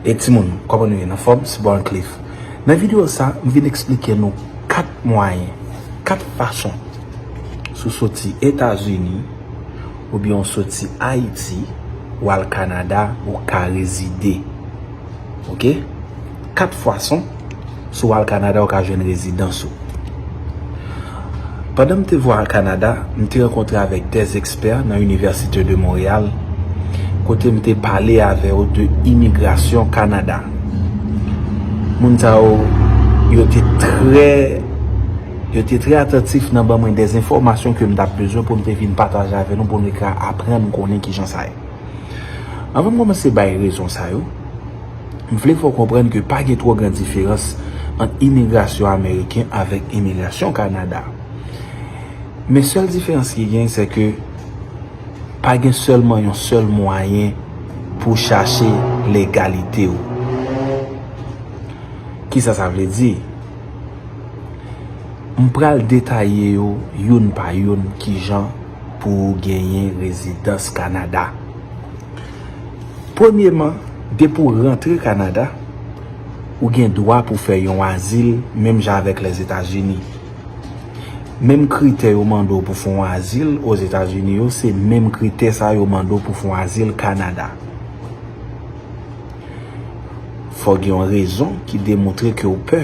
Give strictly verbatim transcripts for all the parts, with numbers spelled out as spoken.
E timoun, kòman nou ye? Nan fòm? Se Born Cliff. Nan videyo sa, m vin eksplike nou kat mwayen, kat fason, si w soti Etazini, oubyen w soti Ayiti, w al Kanada, ou ka rezide. Oke? Kat fason, si w al Kanada, ou ka jwenn rezidans ou. Pandan m te vwayaj Kanada, m te rankontre avèk de ekspè nan Université de Montréal, kote m te pale avè yo de imigrasyon Kanada. Moun sa yo, yo te trè, yo te trè atantif nan ban mwen de enfòmasyon ke m t ap bezwen pou m te vin pataje avè nou, pou nou ka aprann konnen kijan sa ye. Anvan m kòmanse bay rezon sa yo, m vle fè w konprann ke pa gen twò gran diferans ant imigrasyon ameriken avèk imigrasyon Kanada. Men sèl diferans ki gen, se ke pa gen sèlman yon sèl mwayen pou chache legalite w. Kisa sa vle di? M pral detaye yo youn pa youn kijan pou w genyen rezidans Kanada. Premyeman, depi w rantre Kanada, ou gen dwa pou fè yon azil menm jan avèk Lèzetazini. Menm kritè yo mande w pou fè yon azil Ozetazini yo, se menm kritè sa yo mande w pou fè yon azil Kanada. Fò gen yon rezon ki demontre ke w pè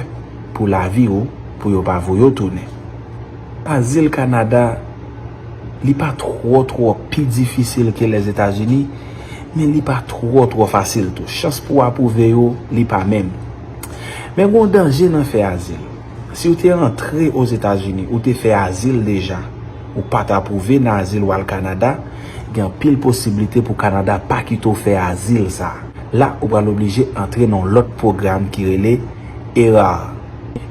pou lavi w, pou yo pa voye w tounen. Azil Kanada, li pa twò, twò pi difisil ke Lèzetazini, men li pa twò, twò fasil tou. Chans pou w apwouve yo, li pa menm. Men gen yon danje nan fè azil. Si w te antre Ozetazini, ou te fè azil deja, ou pa t apwouve nan azil w al Kanada, gen anpil posiblite pou Kanada pa kite w fè azil sa a. La, ou pral oblije antre nan yon lòt pwogram ki rele ERAR.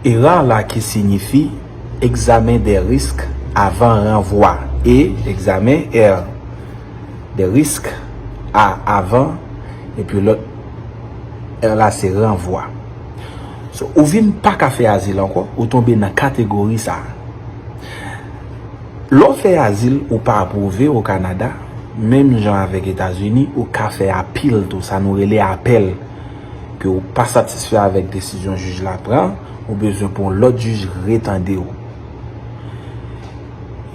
ERAR la ki siyifi Examen des risques avant renvoi. E, examen, R, des risques, A, avan, epi lòt R la se ranvwa. So, ou vin pa ka fè azil ankò, ou tonbe nan kategori sa a. Lè w fè azil, ou pa apwouve o Kanada, menm jan avèk Etazini, ou ka fè apil tou, sa nou rele apèl, ke ou pa satisfè avèk desizyon jij la pran, ou bezwen pou yon lòt jij retande w.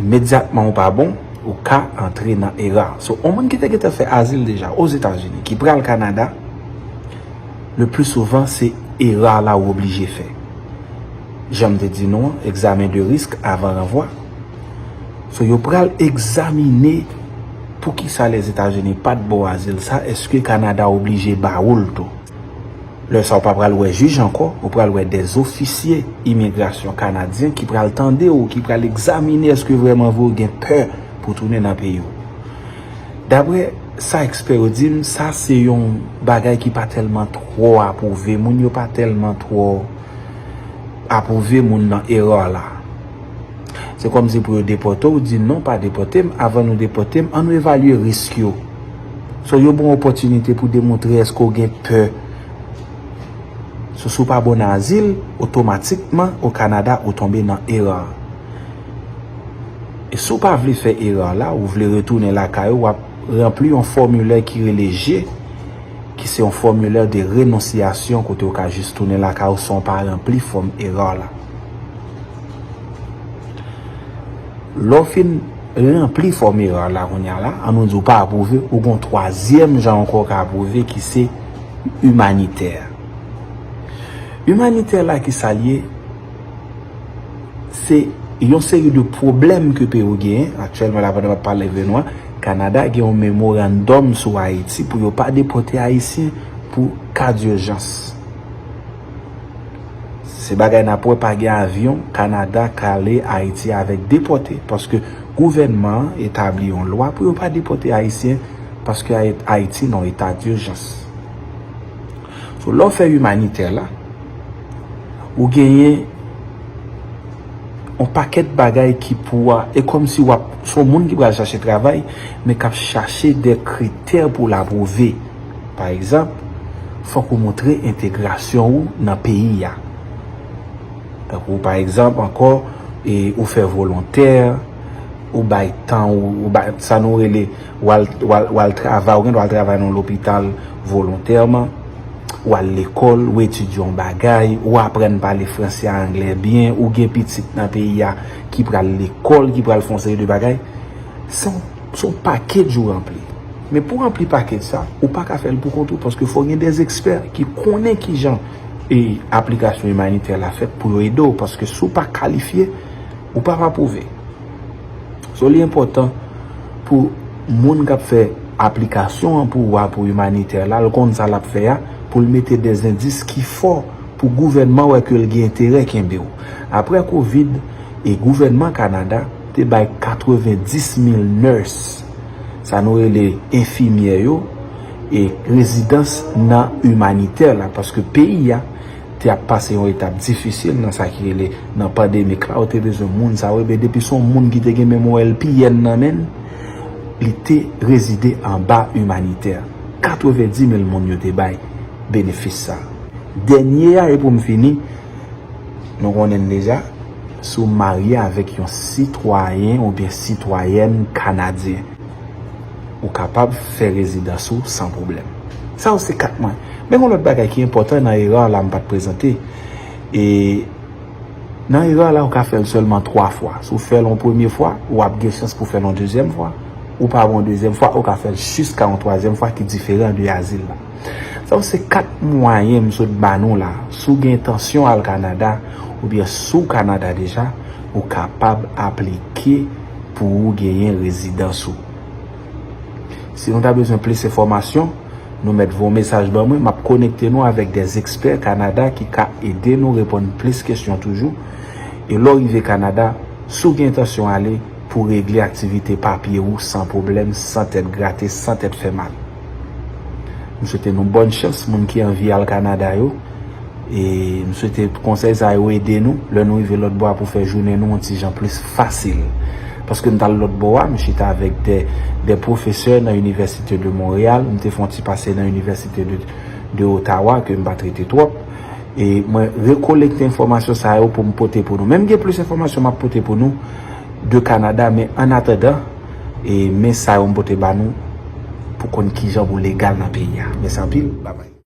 Imedyatman ou pa bon, ou ka antre nan ERAR. So, yon moun ki te gentan fè azil deja Ozetazini, ki pral Kanada, le pli souvan se ERAR la ou oblije fè. Jan m te di nou an, examen de risques avant renvoi. So, yo pral egzamine poukisa Lèzetazini pa t ba w azil sa, èske Kanada oblije ba ou l tou? Lè sa, ou pa pral wè jij ankò, ou pral wè de ofisye imigrasyon kanadyen ki pral tande w, ki pral egzamine èske vrèman vre ou gen pè pou tounen nan peyi w. Daprè sa ekspè yo di m, sa se yon bagay ki pa tèlman twò apwouve. Moun yo pa tèlman twò apwouve moun nan ERAR la. Se kòmsi pou yo depòte w, ou di non, pa depòte m, avan nou depòte m, ann nou evalye risk yo. So, yo ba w opòtinite pou demontre èske w gen pè. So, si w pa bon nan azil, otomatikman, o Kanada, ou tonbe nan ERAR. E si w pa vle fè ERAR la, ou vle retounen lakay ou, w ap ranpli yon fòmilè ki rele G, ki se yon fòmilè de renonsiyasyon kote w ka jis tounen lakay ou san w pa ranpli fòm ERAR la. Lè w fin ranpli fòm ERAR la kounye a la, ann nou di w pa apwouve, ou gen yon twazyèm jan ankò w ka apwouve ki se imanitè. Imanitè la ki sa l ye? Se yon seri de pwoblèm ke peyi w genyen aktyèlman la, pandan m ap pale avè nou an, Kanada gen yon memorandòm sou Ayiti pou yo pa depòte Ayisyen pou ka dijans. Se bagay n ap wè, pa gen avyon Kanada k ale Ayiti avèk depòte, paske gouvènman an etabli yon lwa pou yo pa depòte Ayisyen, paske Ay-, Ayiti nan eta dijans. So, lè w fè imanitè la, ou genyen yon pakèt bagay ki pou a, e kòmsi w ap, se yon moun ki pral chache travay, men k ap chache de kritè pou l apwouve. Pa egzanp, fòk ou montre entegrasyon ou nan peyi a. Tankou, pa egzanp, ankò, e, ou fè volontè, ou bay tan, ou, ou bay, sa nou rele, w al, w al, w al travay, ou gen dwa al travay nan lopital volontèman. Ou al lekòl, ou etidye yon bagay, ou aprann pale franse a anglè byen, ou gen pitit nan peyi a ki pral lekòl, ki pral fè yon seri de bagay. Se yon, se yon pakèt ou ranpli. Men pou ranpli pakèt sa, ou pa ka fè l pou kont ou, paske fò gen dè ekspè ki konnen kijan e aplikasyon imanitè la fèt pou yo ede w, paske si w pa kalifye, ou p ap apwouve. So, li enpòtan pou moun k ap fè aplikasyon an pou ou a, pou imanitè la, l konn sa l ap fè a, pou l mete dè endis ki fò pou gouvènman wè ke l gen enterè kenbe w. Apre Covid, e gouvènman Kanada te bay katrevenndis mil nurse, sa nou rele enfimyè yo, e rezidans nan imanitè la, paske peyi a te ap pase yon etap difisil nan sa ki rele nan pandemik la, yo te bezwen moun sa yo, ebyen depi se yon moun ki te gen menm yon L P N nan men l, li te rezide anba imanitè. Katrevenndis mil moun yo te bay benefis sa. Dènye a, e pou m fini, nou konnen l deja, si w marye avèk yon sitwayen oubyen sitwayèn kanadyen, ou kapab fè rezidans ou san pwoblèm. Sa yo se kat mwayen. Men gen yon lòt bagay ki enpòtan nan era la m pa t prezante. E nan era la, ou ka fè l sèlman twa fwa. Si w fè l yon premye fwa, w ap gen chans pou fè l yon dezyèm fwa. Ou pa bon dezyèm fwa, ou ka fè l jiska yon twazyèm fwa ki diferan de azil la. Sa yo se kat mwayen m sot ba nou la. Si w gen entansyon al Kanada, oubyen si w Kanada deja, ou kapab aplike pou ou genyen rezidans ou. Si nou ta bezwen plis enfòmasyon, nou mèt voye yon mesaj ban mwen, m ap konekte nou avèk dè ekspè Kanada ki ka ede nou reponn plis kesyon toujou. E lè w rive Kanada, si w gen entansyon ale, pou regle aktivite papye ou san pwoblèm, san tèt grate, san tèt fè mal. M swete nou bòn chans, moun ki anvi al Kanada yo. E m swete konsèy sa yo ede nou lè nou rive lòt bò a pou fè jounen nou yon ti jan plis fasil. Paske m t al lòt bò a, m chita avèk dè, dè pwofesè nan Inivèsite de Montréal, m te fè yon ti pase nan Inivèsite de, de Ottawa ke m pa t rete twòp. E mwen rekolekte enfòmasyon sa yo pou m pote pou nou. Men m gen plis enfòmasyon m ap pote pou nou de Kanada, men annatandan, e men sa yo m pote ba nou pou konn kijan pou legal nan peyi a. Mèsi anpil, babay.